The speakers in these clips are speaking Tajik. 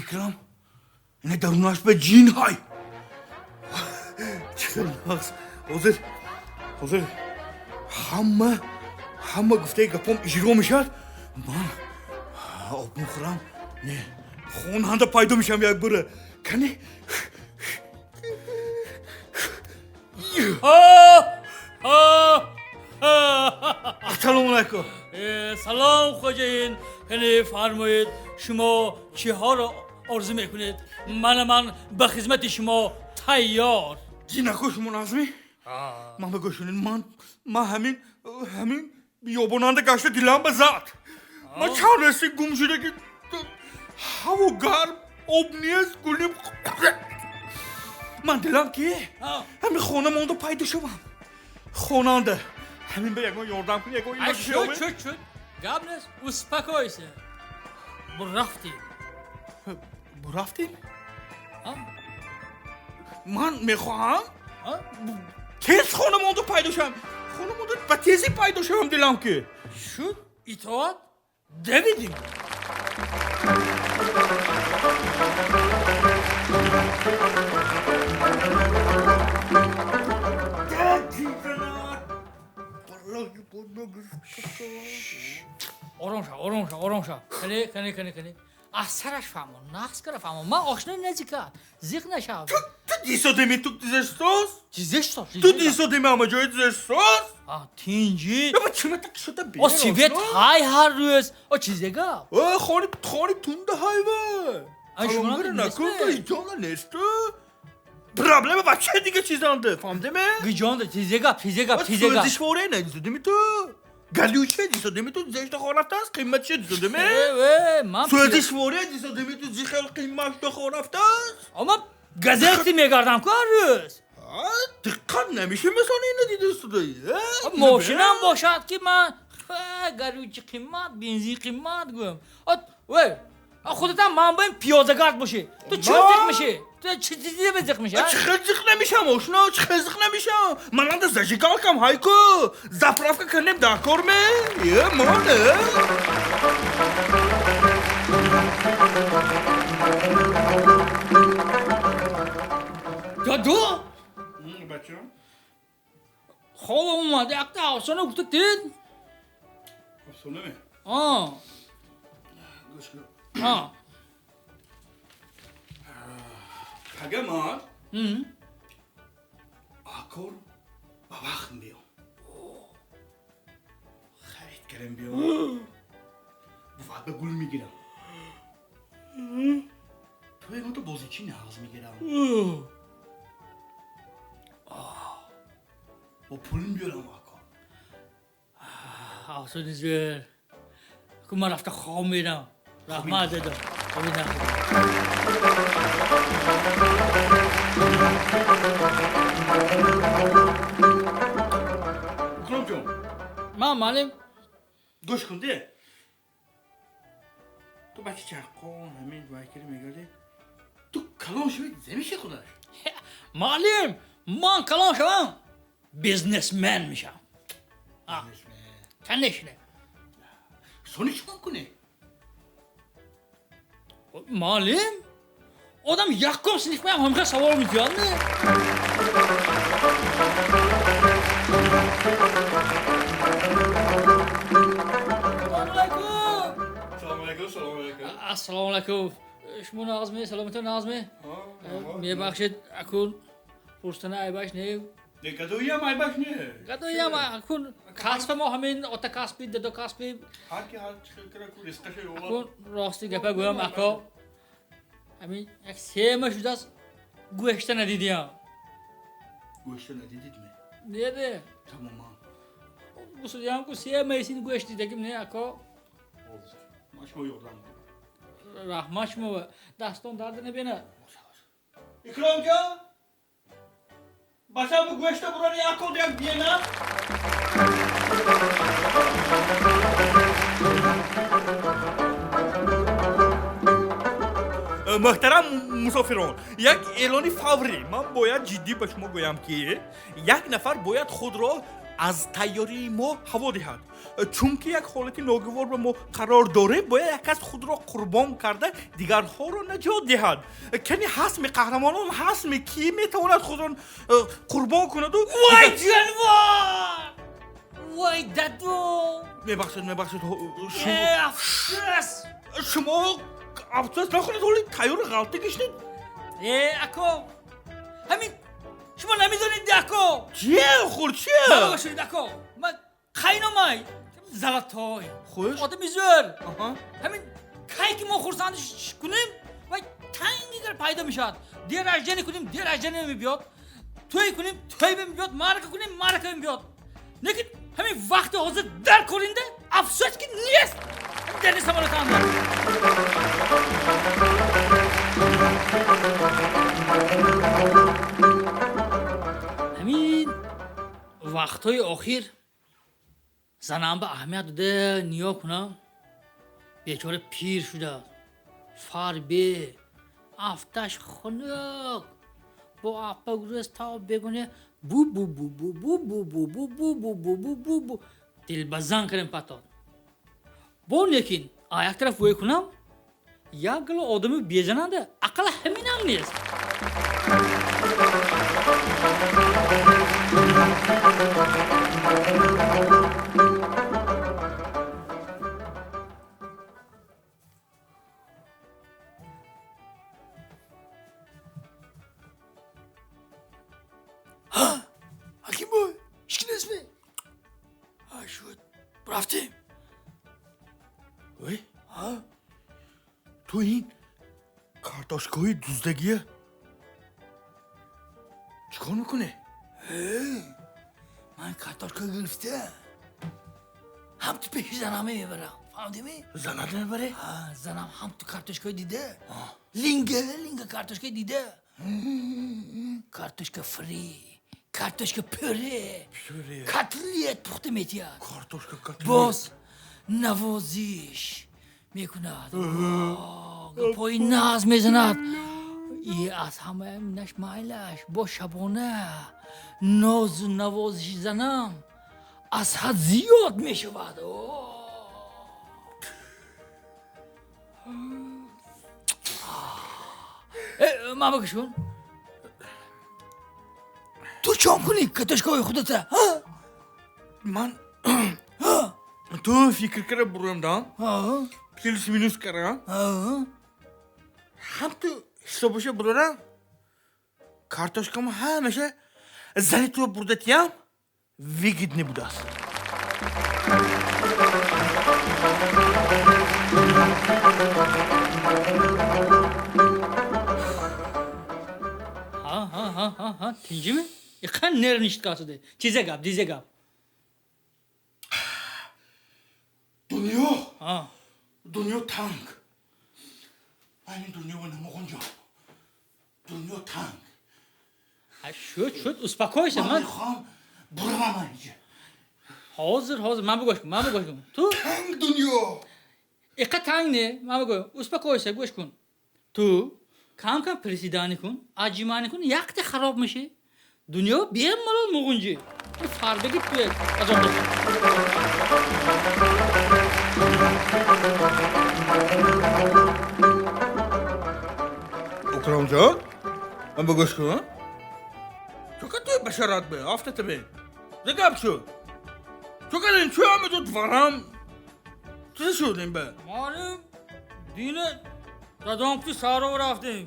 Фикрам, ина дарунаш ба ҷин ҳай. Чӣ хел нағз. Ҳозир, ҳозир ҳама гуфтаи гапом иҷро мешавад. Ман об мехӯрам, не, хонанда пайдо мешавам якбора. Кани? Ассалому алайкум. Салом, хоҷаин. Кани, фармоед, шумо чиҳоро орзу мекунед? Мана ман ба хизмати шумо тайёр. Ҷинако, шумо нағзми? Ман ба гӯш кунед, ман ҳамин биёбонанда гашта, дилам ба зад. Ман чанд рӯзи гум шуда, ки ҳаво гарм, об нест, гулим. Ман дилам ки ҳамин хона монда пайдо шавам. Хонанда. Ҳамин ба ягон ёрдам кун, ягон Ай, шуд, шуд, шуд, гап нест, успокойся. Бурафтем. Бурафтем? Ман мехоҳам тез хона монда пайдо шавам. Хона монда ба тезӣ пайдо шавам, дилам ки. Шуд, итоат, давидем. Ором шав, ором шав, ором шав. Кани, кани, кани, кани, аз сараш фаҳмон, нағз кара фаҳмон. Ман ошнои наздикат, зиқ нашав. Ту дисодеми, ту дизешсоз? Чизешсоз? Ту дисодеми, ҳама ҷои дизешсоз? Тинҷи. Чима так шуда? О, свет ҳай ҳар рӯз. О, чизе гап? Хони тунда ҳайва. Ай, накун, иҷона несту. Проблема вообще дига чизанде, фаҳмидеме? Гиҷонда, чизе гап, чизе гап, чизе гап? Сӯзишворе надисодеми ту? Галюче дисодеми ту, зешта хорафтааст, қиматше дисодеме? Ман Сӯзишворе дисодеми ту, зихел қиматшда хорафтааст? Ама газети мегардам ку ҳар рӯз. Диққат намеша, масалан, ина дидастуда. Мошинам бошад, ки ман гарючи қимат, бензин қимат гӯям. Вей, худатам манбаи пиёдагард бошӣ, ту чӣ зиқ мешӣ? Ту чӣ чизе зиқ мешӣ? Чӣ хел зиқ намешам, ошно, чӣ хел зиқ намешам? Мананда зажигалкам ҳайку, заправка кардем, дар кор ме е ман. Даду. Бачам. Хобам омад, якта афсона гуфта дид. Афсона ме? Гӯш кун. Пага ман акор ба вақт меом, харид кардам, биём, бувад ба гул мегирам, ту ягонто бозичи нағз мегирам, бо пул мебиёрам, ако. Афсони зӯр ку, ман рафта хоб мерам. Раҳмат, дадо, хоби нағз. Икромҷон. Ман, маълим. Гӯш кун де, ту бачи чарқон, ҳамин вайкари мегардӣ, ту калон шавӣ, зе меши худаш? Маълим, ман калон шавам, бизнесмен мешавам, конечно. Сони чӣ кор кунӣ? Маълим, одам якум синф маям ҳамихел савол медиҳад, не? Салому алайкум, салому алайкум. Ассалому алайкум. Шумо нағзме? Саломатон нағзме? Мебахшед, акун пурсана айбаш не. Не, гадоиам айбаш не. Гадоиам, акун касба мо ҳамин, ота касби, дадо касби. Ҳар ки ҳар чӣ хел кара ку, ризқаша ёбад. Акун рости гапа гӯям, ако, ҳамин як 3 моҳ шудааст, гӯшта надидиям. Гӯшта надидид ме? Не, не. Тамоман? Гусудиям ку, 3 моҳ син гӯшт дидагим не, ако. Ман шумо ёрдам мекунам. Раҳмат шумо, дастон дарда набинад. Икромҷон, бачам, гӯшта бурани, ако як биена. Муҳтарам мусофирон, як эълони фаврӣ. Ман бояд ҷиддӣ ба шумо гӯям, ки як нафар бояд худро Аз тайёрии мо ҳаво диҳад. Чунки як ҳолати ногувор ба мо қарор дорем, бояд як кас худро қурбон карда дигарҳоро наҷот диҳад. Кани ҳастми қаҳрамонон, ҳастми ки метавонад худро қурбон кунаду? Вой ҷонвор, вой дадо. Мебахшед, мебахшед. Афсӯс. Шумо афсӯс нахӯред, ҳоли тайёри ғалта гиштед. Ако, ҳамин шумо намедонед, ако. Чие, хур, чие? Мабошед, ако, ман қайномай золотой. Хуш? Одами зӯр. Ҳамин кай ки мо хурсанд кунем, вай тангигар пайдо мешавад. День рождения кунем, день рождения мебиёд, тӯй кунем, тӯй мебиёд, маърака кунем, маърака мебиёд. Лекин ҳамин вақти ҳозир дар коринда афсӯс ки нест. Дарни самолётанда. Ҳамин вақтҳои охир занам ба аҳамият дода ниё кунам, бечора пир шуда, фарбе, афташ хунук, бо апа гурез тав бегуне бу бу бу бу бу бу бу бу бу бу бу бу бу бу дилбазан кардем патод. Бо лекин а як тараф вӯй кунам, як гало одами безананда ақалла ҳаминам нест. Ҳакимбой, ҳеч нестми? Шуд, рафтем. Ой, ту ин картошкаҳои дуздагия чӣ кор мекунӣ? Ман картошка гирифта ҳам ту пеши занам мебарам, фаҳмидӣ? Занат мебарӣ? Занам ҳам ту картошкаи дида, линга линга картошкаи дида, картошка фри, картошка пюре, котлет пухта метиҳад. Картошка котлет. Боз навозиш мекунад, гапҳои нағз мезанад. И аз ҳамаи наш майлаш бо шабона нозу навозиши занам аз ҳад зиёд мешавад. Ма бикушун, ту чон кунӣ картошкаҳои худата? Ман ту фикр кара бурамдам, плюс минус кара, ҳам ту ҳисобаша бурарам, картошкамо ҳамаша зани ту бурдатиям выгодный будааст. Тинҷими? Иқан нервничать касуде. Чизе гап, дизе гап. Дунё, дунё танг. Айн дунё намоғонҷо. Дунё танг. Шуд, шуд, успокойся. Ман мехоҳам буравам инҷа. Ҳозир, ҳозир, ман бигӯш кун, ман бигӯш кун. Ту танг дунё. Иқа танг не, ман бигӯ, успокойся, гӯш кун. Ту кам кам приседание кун, отжимание кун, якта хароб меши. Дунё бемалол муғунҷи. Фарбеги ту азоб дошт. Укромҷон, ман бигӯш кун. Чӯка ту башарат бе, афтата бе. Зе гап шуд? Чӯка ин чӯ ҳама ду варам? Чӣ шуд ин бе? Маним дина дадом ки саров рафтем.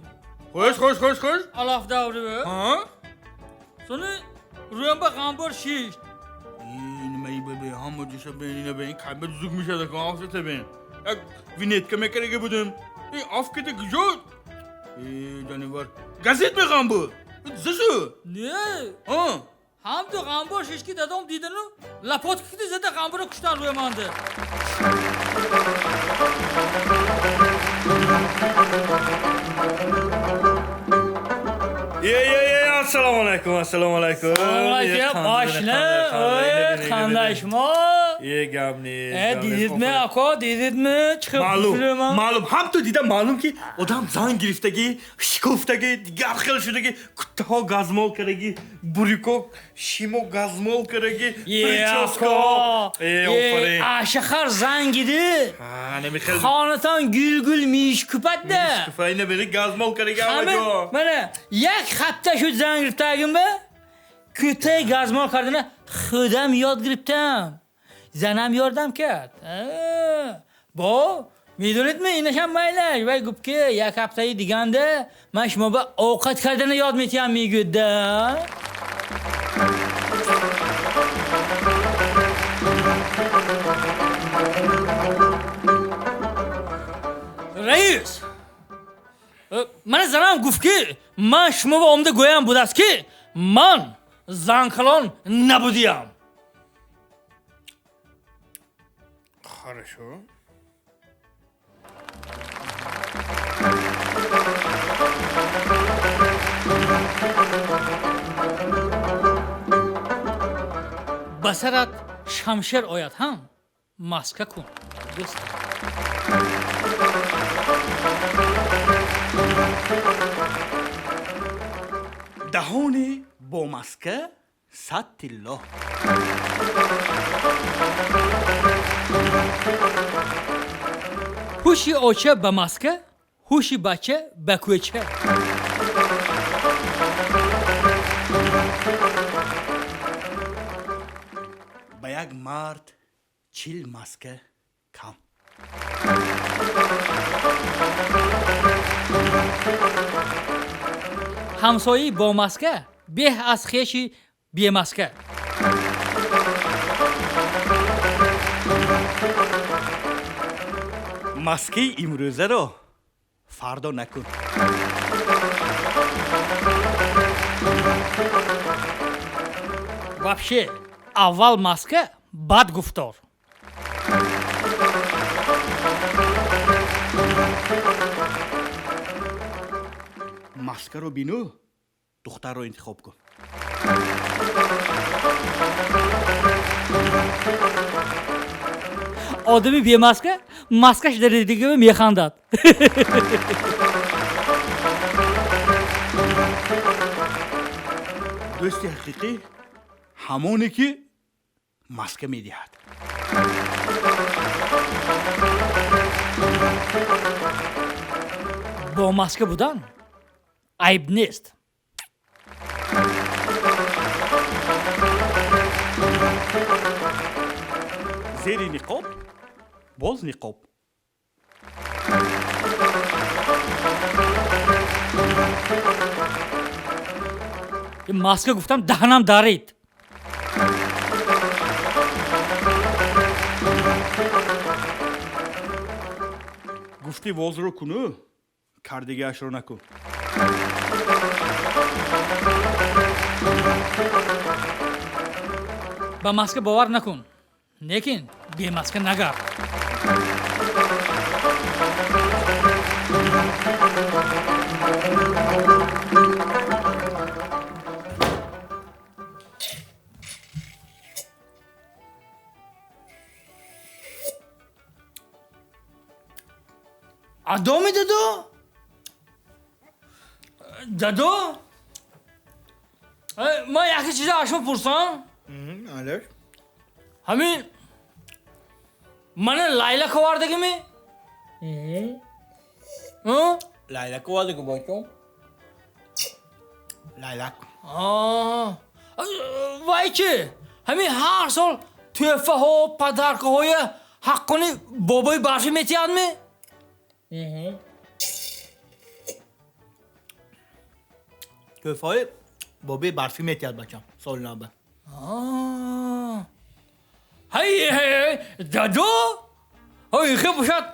Хуш, хуш, хуш, хуш. Алаф даври бе. Ҳа? Сони рӯям ба ғамбор шишт. Ин май бе бе, ҳама ҷоша бе, ина бе, ин кайба зуг мешад, ко афтата бе. Як винетка мекареге будем. Ин аф кида куҷо? Э, ҷонивар. Газет мехоҳам буд. Зе шуд? Не. Ҳа? Ҳам ту ғамбор шишт ки дадом дидану лапотка кида зада ғамборо куштан рӯя манда. Е, е, е, ассалому алайкум, ассалому алайкум. Ассалому алайкум, бошна. Ой, қандай шумо? Е, гап нест. Дидидми, ако, дидидми? Чӣ Маълум, маълум. Ҳам ту дида маълум, ки одам зан гирифтагӣ, шикофтагӣ, дигар хел шудагӣ, куттаҳо газмол кардагӣ, бурико шимо газмол кардагӣ, прическа. Е, офарин. Ашахар зан гиди. Намихел. Хонатон гул-гул мешкупадда. Мешкуфа, ина бери, газмол кардагӣ ҳама ҷо. Мана, як ҳафта шуд зан гирифтагимба, кӯтаи газмол кардана худам ёд гирифтам. Занам ёрдам кард. Бо медонедми, инашам майлаш. Вай гуфт, ки як ҳафтаи диганда ман шумо ба овқат кардана ёд метиҳам, мегӯяд-да. Раис, мана занам гуфт, ки ман шумо ба омада гӯям будааст, ки ман занкалон набудиям. Хорошо. Ба сарат шамшер ояд ҳам, маска кун, дӯст. Даҳони бо маска 100 тилло. Ҳуши оча ба маска, ҳуши бача ба кӯча. Ба як мард 40 маска кам. Ҳамсояи бо маска беҳ аз хеши бемаска. Маскаи имрӯзаро фардо накун. Вообще, аввал маска, баъд гуфтор. Маскаро бину, духтарро интихоб кун. Одами бемаска маскаш даридигиро механдад. Дӯсти ҳақиқӣ ҳамоне, ки маска медиҳад. Бо маска будан айб нест. Зери ниқоб боз ниқоб. Маска гуфтам, даҳанам дарид. Гуфти возро куну, кардигаашро накун. Ба маска бовар накун, лекин бемаска нагард. Адоми дадо, дадо, ман яке чиза аз шумо пурсам. Алеш. Ҳамин мана лайлак овардагими? Лайлак овардаги, бачо. Лайлак. Вай чи, ҳамин ҳар сол тӯҳфаҳо, подаркаҳоя ҳаққони бобои барфӣ метиҳадми? Тӯҳфаҳои бобои барфӣ метиҳад, бачам, соли навба. Ҳай, дадо, ихе бошад,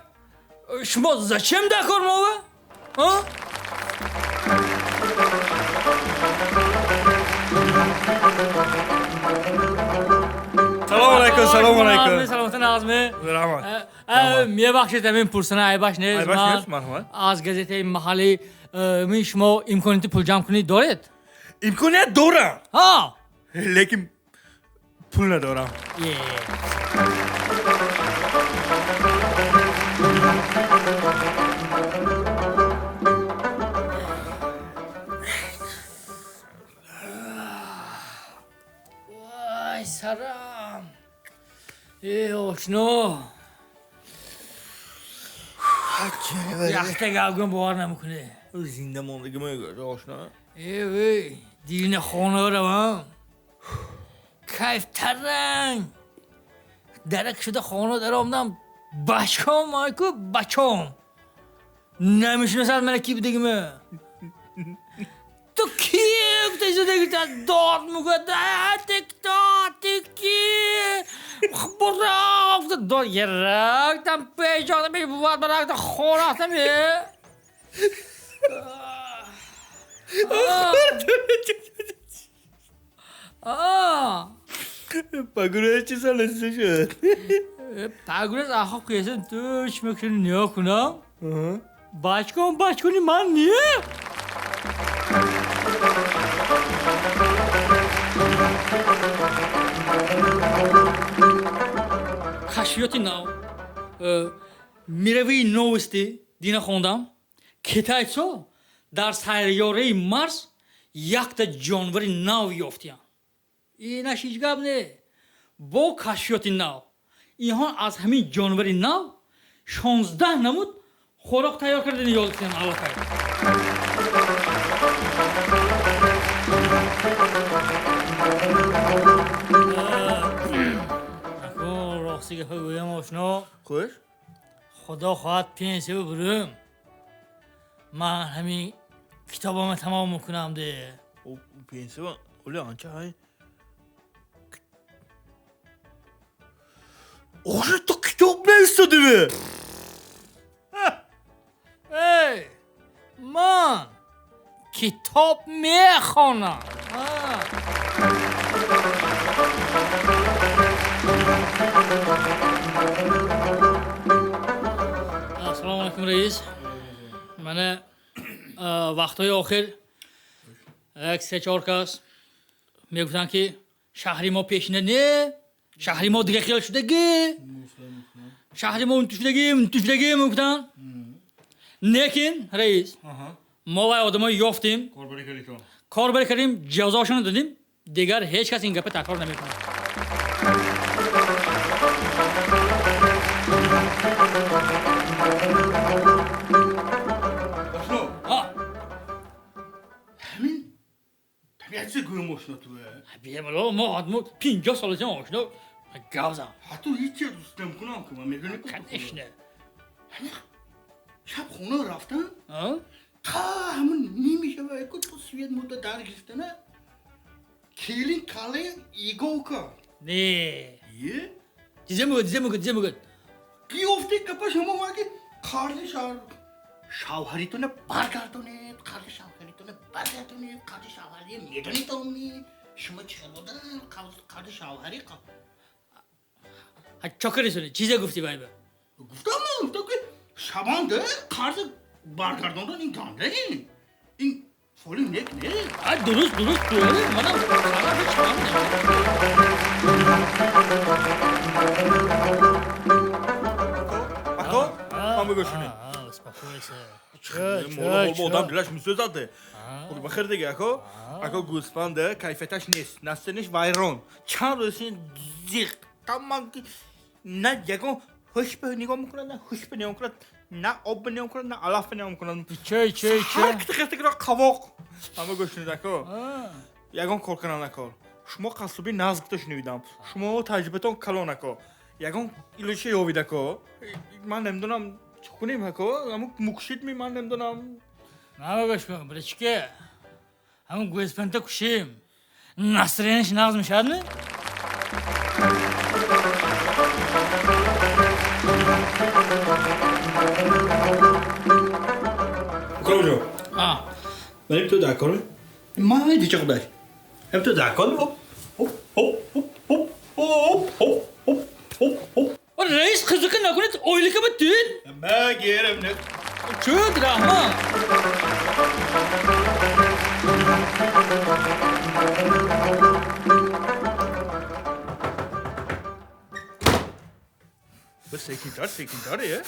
шумо зачем дар кор мова? Салому алайкум, салому алайкум. Саломатӣ, нағзми? Раҳмат. Мебахшед, ҳамин пурсана айбаш нест. Айбаш нест, марҳамат. Аз газетаи маҳаллӣ, ми шумо имконияти пул ҷамъ кунӣ доред? Имконият дорам. Ҳа. Лекин пул надорам. Е. Вай сарам. Э, ошно. Яхта гап гӯям, бовар намекунӣ. Зинда мондагӣ мегӯяд, ошно. Э, вей, дирина хона равам. Кайф таранг. Дарак шуда хона даромдам. Бачком майку бачом. Намешиносад мана ки будагима. Ту ки гуфта дод мегӯяд. Тикто, тики. Бура гуфта дод ярактам пешона пеш бувад баракта хона э. А. Пагурез чӣ саласта шуд? Пагурез ахо қиясам ту чмакшуни нигоҳ кунам. Бачкон бачкони ман не? Кашфиёти нав. Мировые новости дина хондам. Китайцо дар сайёраи Марс якта ҷонвари нав ёфтиянд. Инаш ҳеҷ гап не. Бо кашфиёти нав инҳо аз ҳамин ҷонвари нав 16 намуд хӯрок тайёр кардани ёфтиянд аллакай. Акун рости гапа гӯям, ошно. Хуш? Худо хоҳад, пенсия бибурам. Ман ҳамин китобама тамом мекунам де. Пенсия оли анча ҳай. Охир ту китоб навистодиме? Эй, ман китоб мехонам. Ассалому алайкум, раис. Мана вақтҳои охир як се чор кас мегуфтанд, ки шаҳри мо пешина не, шаҳри мо дига хел шудагӣ, шаҳри мо унту шудагӣ, унту шудагӣ мегуфтанд. Лекин раис, мо вай одамои ёфтем, корбарӣ кардем, ҷазошонро додем, дигар ҳеҷ кас ин гапа такрор намекунад. Ошно. Ҳамин табиатчи гӯям, ошно, ту. Бемало, мо мо 50 соласем, ошно, гавзам. Ҳатто ҳеҷ дӯст намкунам, ки ман медонӣ. Конечно. Шаб хона рафтам, та ҳамин нимишава ку то свет мудда дар гирифтана келин кале иголка. Не. Е? Чизе мегӯяд, чизе мегӯяд, чизе мегӯяд? Гиёфти гапаш ҳамон ки қарзи шавҳаритона баргардонед, қарзи шавҳаритона баргардонед, қарзи шавҳарӣ медонед, шумо чӣ хел одам, қарзи шавҳарӣ. Чо кардисони? Чизе гуфтӣ вайба? Гуфтам, гуфтам, ки шабанда қарзи баргардондан ин ганда, ин фоли нек не. Дуруст, дуруст, дуруст, манам сарафи чам. Ако, ман бигӯшунӣ. Успокойся. Одам дилаш месӯзад. Бахир дига, ако, ако, гӯсфанда кайфияташ нест, настроение ш вайрон. Чанд рӯз зиқ таман, на ягон ҳуш ба нигоҳ мекунад, на ҳуш ба нигоҳ мекунад, на об ба нигоҳ мекунад, на алаф ба нигоҳ мекунад. Чой, чой, чой. Ҳар кити қавоқ. Ама гӯшунид, ако, ягон кор кунам накор. Шумо қассоби нағз гуфта шунидам, шумо таҷрибатон калон, ако, ягон илоҷиша ёвид, ако. Ман намедонам чӣ кунем, ако, ҳамун мукшид ми, ман намедонам. Мама, гӯш кун, брачка, ҳамун гӯспанда кушем, настроение ш нағз мешавадми? Укромҷон. Манем ту дар кор ман дича худаш ҳам ту дар кор. Оп оп оп оп оп оп оп оп оп. Раис, қизиқи накунед, ойликама тин. Магирам. Чуд, раҳмат. Секинтар, секинтар, е.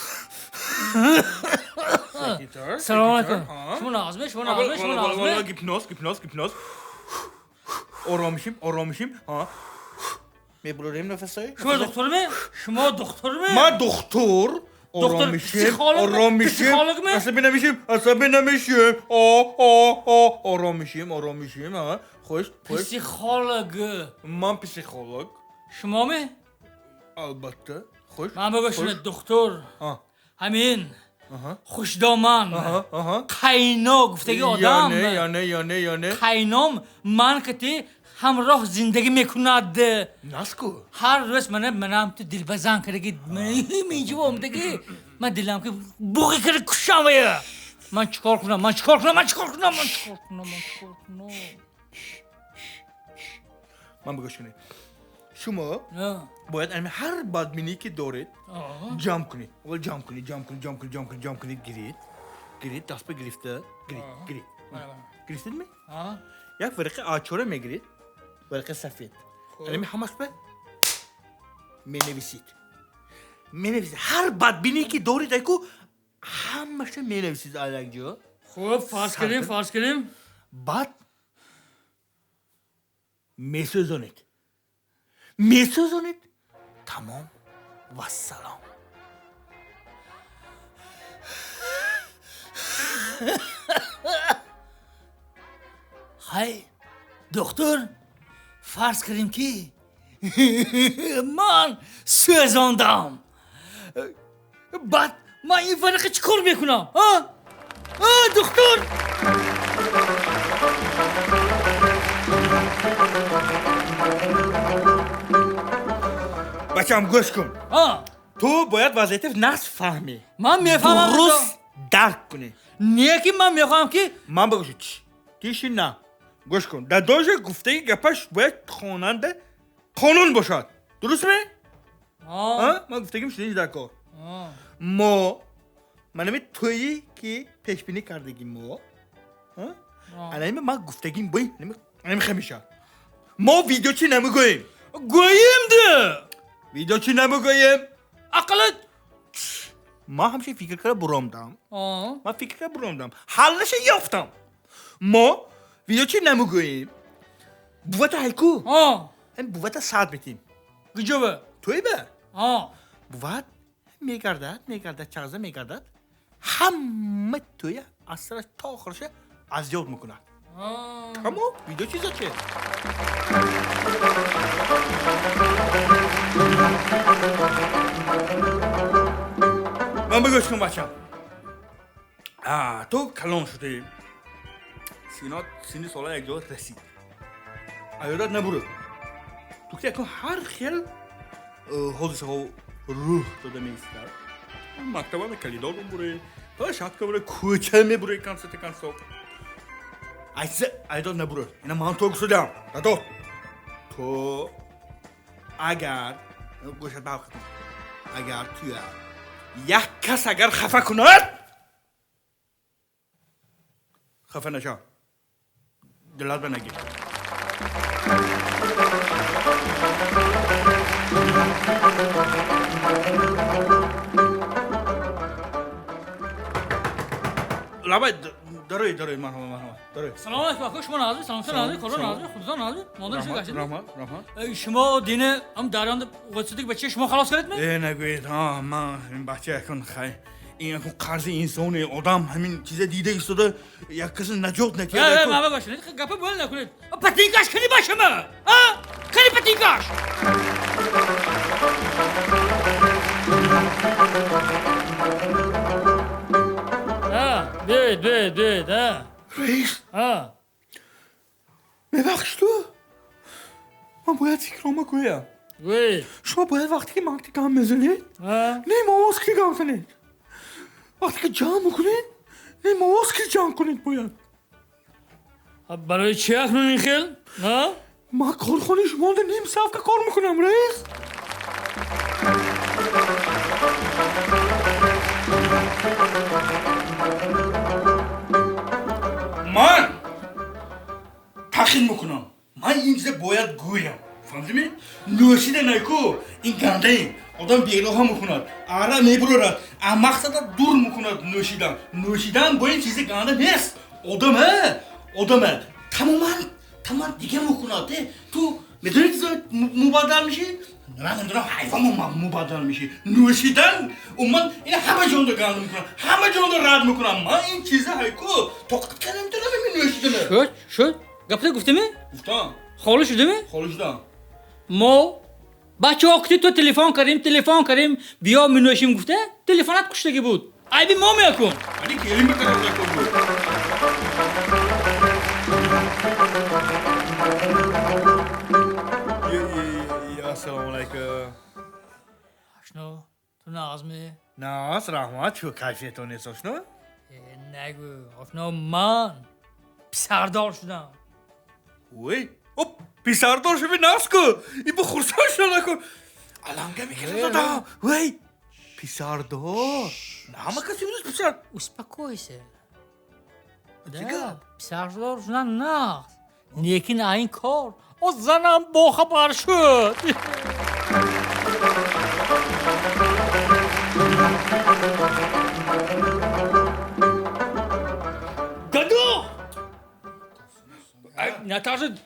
Секинтар. Салом алейкум. Шумо нағзме, шумо нағзме, шумо нағзме. Гипноз, гипноз, гипноз. Ором мешим, ором мешим. Ҳа. Мебурем нафасай. Шумо духтурме? Шумо духтурме? Ман духтур. Ором мешим, ором мешим. Асабӣ намешим, асабӣ намешим. О, о, о, ором мешим, ором мешим. Ҳа. Хуш, хуш. Психолог. Ман психолог. Шумо ме? Албатта. Хуш. Ман бигӯ шумо духтур. Ҳамин. Хушдоман. Қайно гуфтаги одам. Яъне, яъне, яъне, яъне. Қайном ман кати ҳамроҳ зиндагӣ мекунад. Наску. Ҳар рӯз мана манам ту дилбазан кардаги инҷо омадаги ман дилам ки буғи карда кушам вая. Ман чикор кунам? Ман чикор кунам? Ман чикор кунам? Ман чикор кунам? Ман чикор кунам? Ман бигӯ шуни. Шумо бояд ҳар бадбинӣ ки доред ҷамъ кунед. Аввал ҷамъ кунед, ҷамъ кунед, ҷамъ кунед, ҷамъ кунед, ҷамъ кунед, гиред. Гиред, даст ба гирифта, гиред, гиред. Гирифтед ми? Як варақа А4 мегиред, варақа сафед. Ами ҳамаш ба менависед. Менависед. Ҳар бадбинӣ ки доред, айку ҳамаша менависед аз як ҷо. Хуб, фарз кардем, фарз кардем. Баъд месӯзонед. Месӯзонед. Тамом. Вассалом. Хай, доктор, фарз кардем ки ман сӯзондам. Баъд ман ин варақа чӣ кор мекунам? Доктор! Бачам, гӯш кун. Ту бояд вазъияти нағз фаҳмӣ. Ман мефаҳмам. Дуруст дарк кунӣ. Не ки ман мехоҳам ки ман бигӯ тиши на. Гӯш кун. Дадожа гуфтаи гапаш бояд хонанда қонун бошад. Дуруст ме? Ман гуфтагим шунид дар кор. Мо манами тӯйи ки пешбинӣ кардагим мо, анами ман гуфтагим бо анами хемиша. Мо видеочи намегӯем. Гӯем ди. Видеочи намегӯем. Ақаллан ман ҳамчун фикр карда буромдам. Ман фикр карда буромдам. Ҳаллаша ёфтам. Мо видеочи намегӯем. Бувата ҳайку. Ҳам бувата саат метим. Куҷо? Тӯйба. Буват мегардад, мегардад, чағза мегардад. Ҳама тӯя аз сараш то охираша аз ёд мекунад. Тамом, видео чиза че? Ман бигӯш кун, бачам. Ту калон шудӣ. Синот синни сола як ҷо расид. Аёдат набурд. Ту ки акун ҳар хел ҳодисаҳо рӯҳ дода меистад. Мактаба калидор мебурӣ, площадка мебурӣ, кӯча мебурӣ, консерти консо. Айса айдод набурд. Ина ман то гусудам. Дадод. Ту агар гӯшат бавқ кун. Агар туя як кас агар хафа кунад, хафа наша. Дилат ба нагир. Лабай, дарои, дарои, марҳама, марҳама, дарои. Салом алейкум, ака, шумо нағзӣ, саломатӣ нағзӣ, коро нағзӣ, худатон нағзӣ, модар шумо гашт. Раҳмат, раҳмат. Шумо дина ҳам дарёнда ғӯтсидик бача шумо халос кардед ме? Э, нагӯед, ҳа, ман ин бача акун хай. Ин акун қарзи инсоне, одам ҳамин чиза дида истода як каси наҷот накард. Э, мама бошед, гапа бӯл накунед. Патинкаш кани башама? А? Кани патинкаш? Биёед, биёед, биёед, а? Раис. А. Мебахш ту. Ман бояд фикрома гӯям. Гӯед. Шумо бояд вақте ки ман гам мезанед, ним овоз ки гам занед. Вақте ки ҷамъ мекунед, ним овоз ки ҷамъ кунед бояд. Барои чӣ акнун ин хел? А? Ман корхонаи шумода ним савка кор мекунам, раис. Ман тахин мекунам. Ман ин чиза бояд гӯям. Фаҳмидӣ? Нӯшида наку ин гандаи Одам бероҳа мекунад, ара мебурорад, аз мақсада дур мекунад нӯшидан. Нӯшидан бо ин чизи ганда нест. Одама тамоман тамоман дига мекунад. Ту медонӣ мубаддал мешӣ? Ман намедонам, ҳайвон мубаддал мешӣ. Нӯшидан умуман ин ҳама ҷонда ганда мекунад, ҳама ҷонда рад мекунад. Ман ин чиза ҳайку тоқат карда наметавонам ин нӯшидана. Шуд, шуд. Гапта гуфтами? Гуфтам. Холӣ шудами? Холӣ шудам. Мо бачаҳо кути ту телефон кардем, биё менӯшим гуфта, телефонат куштагӣ буд. Айби мо мекун. Ани келин бакарам накун буд. Ассалому алайкум. Ошно, ту нағзми? Нағз, раҳмат. Чӯ кайфиятон нест, ошно? Нагӯ, ошно, ман писардор шудам. Ой, оп, писардор шуди нағз ку. Ибо хурсанд шуда накун. Аланга мекард додам. Ой, писардор. Ҳама каси имрӯз писар. Успокойся. Да, писардор шудан нағз. Лекин ин кор о занам бохабар шуд. Гадо! Наташа,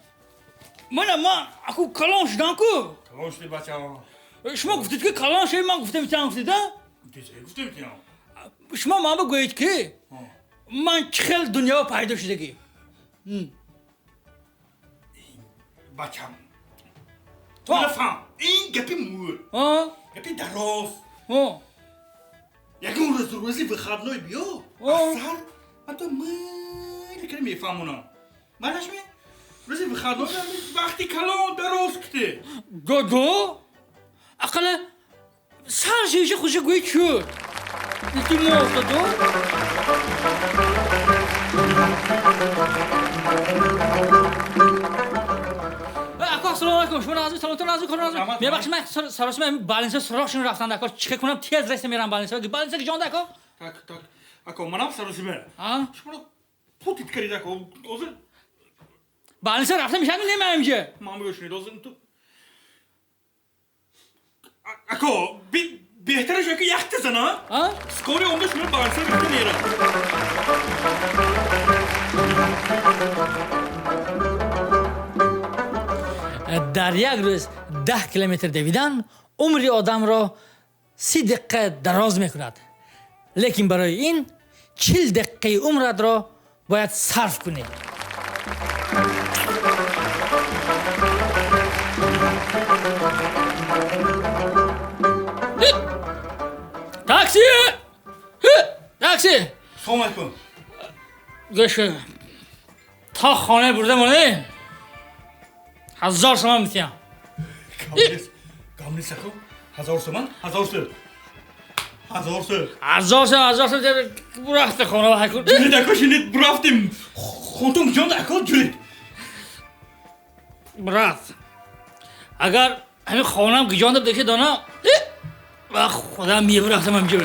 мана ман аку калон шудам ку. Калон шуди бачаам. Шумо гуфтед ки калон шуди, ман гуфтам тиам гуфтед, а? Гуфтем тиам. Шумо ман бигӯед ки ман чӣ хел дунё пайдо шудагӣ? Бачам. Ту нафаҳм. Ин гапи мӯр. Гапи дароз. Ягон рӯз рӯзи выходной биё. Асар ман то мӯйли кара мефаҳмонам. Манаш ме? Рӯзи выходной вақти калон дароз ките. Додо? Ақала сар шиша хуша гӯй чӯ. Илтимос, додо. Ассалому алайкум. Шумо нағзми? Саломатон нағзми? Кор нағзми? Мебахшед, ман саросима ҳамин баланса суроғ шуно рафтам дако. Чӣ кунам? Тез реста мерам баланса. Баланса ки ҷон дако? Так, так. Ако, манам саросима. Шуморо путит карид ако. Ҳозир баланса рафта мешавад не инҷа? Ман бигӯ шунид, ҳозир ту ако, беҳтараш ака якта зана. Скоро омда шумо баланса рафта мерам. Дар як рӯз 10 километр давидан умри одамро 30 дақиқа дароз мекунад. Лекин барои ин 40 дақиқаи умратро бояд сарф кунӣ. Такси! Такси! Салом алайкум. Гӯш, то хона бурда монем. 1000 сомон метиҳам. Гам нест, ако. 1000 сомон, 1000 сом. 1000 сом. 1000 сом, 1000 сом бурафта хона ва ҳайкун. Ҷулид ако, шинид бурафтем. Хонтон ҷон ако, ҷулид. Брат, агар ҳамин хонам гиҷонда буда дона, ва худам мебурафтам ҳамҷо.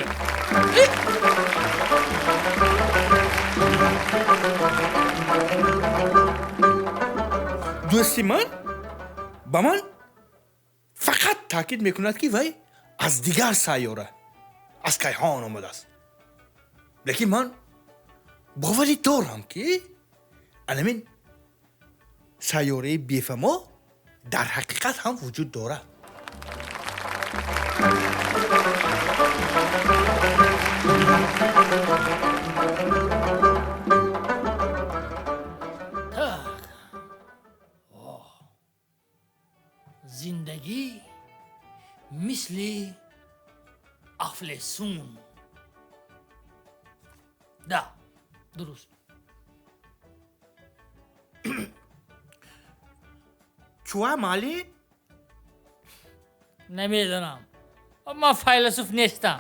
Дӯсти ман ба ман фақат таъкид мекунад, ки вай аз дигар сайёра, аз кайҳон омадааст. Лекин ман боварӣ дорам, ки анамин сайёраи бефамо дар ҳақиқат ҳам вуҷуд дорад. Зиндагӣ мисли афлесун. Да, дуруст. Чуа мали? Намедонам. Ман файласуф нестам.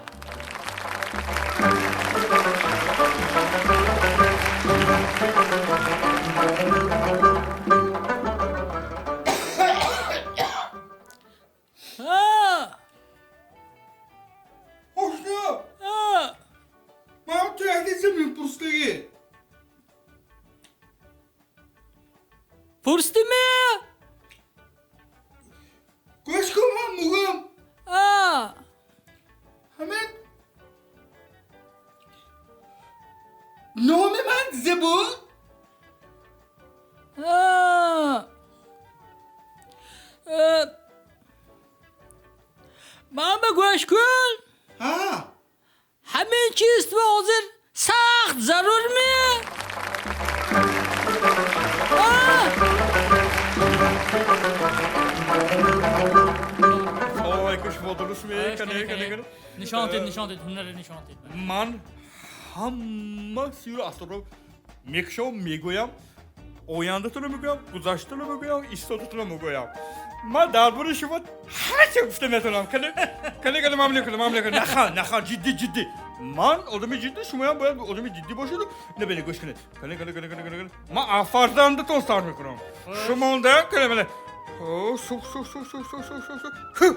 Пурсидиме? Гӯш кун, ман мугам. Гӯш кун. Ҳа. Ҳамин чиз ту ҳозир сахт зарур ми? А? Салом алайкум, шумо дуруст ме? Кане, кане, кане. Нишон дед, нишон дед, ҳунарро нишон дед. Ман ҳама сиру асрорро мекушам, мегӯям, ояндатонро мегӯям, гузаштаро мегӯям, истодатонро мегӯям. Ман дар бораи шумо ҳар чиз гуфта метавонам. Кане, кане, кане, мамле кунам, мамле кунам. Нахан, нахан, ҷиддӣ, ҷиддӣ. Ман одами ҷиддӣ, шумоям бояд одами ҷиддӣ бошед. Не, бене, гӯш кунед. Кане, кане, кане, кане, кане. Ман аз фарзандатон сар мекунам. Шумонда, кане, бене. Су, су, су, су, су, су, су, су. Ху.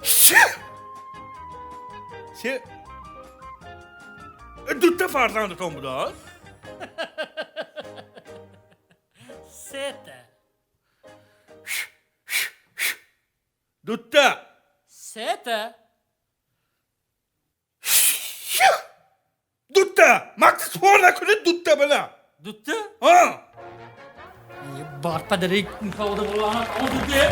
Ш. Се. Дута фарзандатон будааст? Сета. Дута. Сета. Дута. Макс, спор накунед, дута бала. Дута? А. Бар падари кавода болана, дута.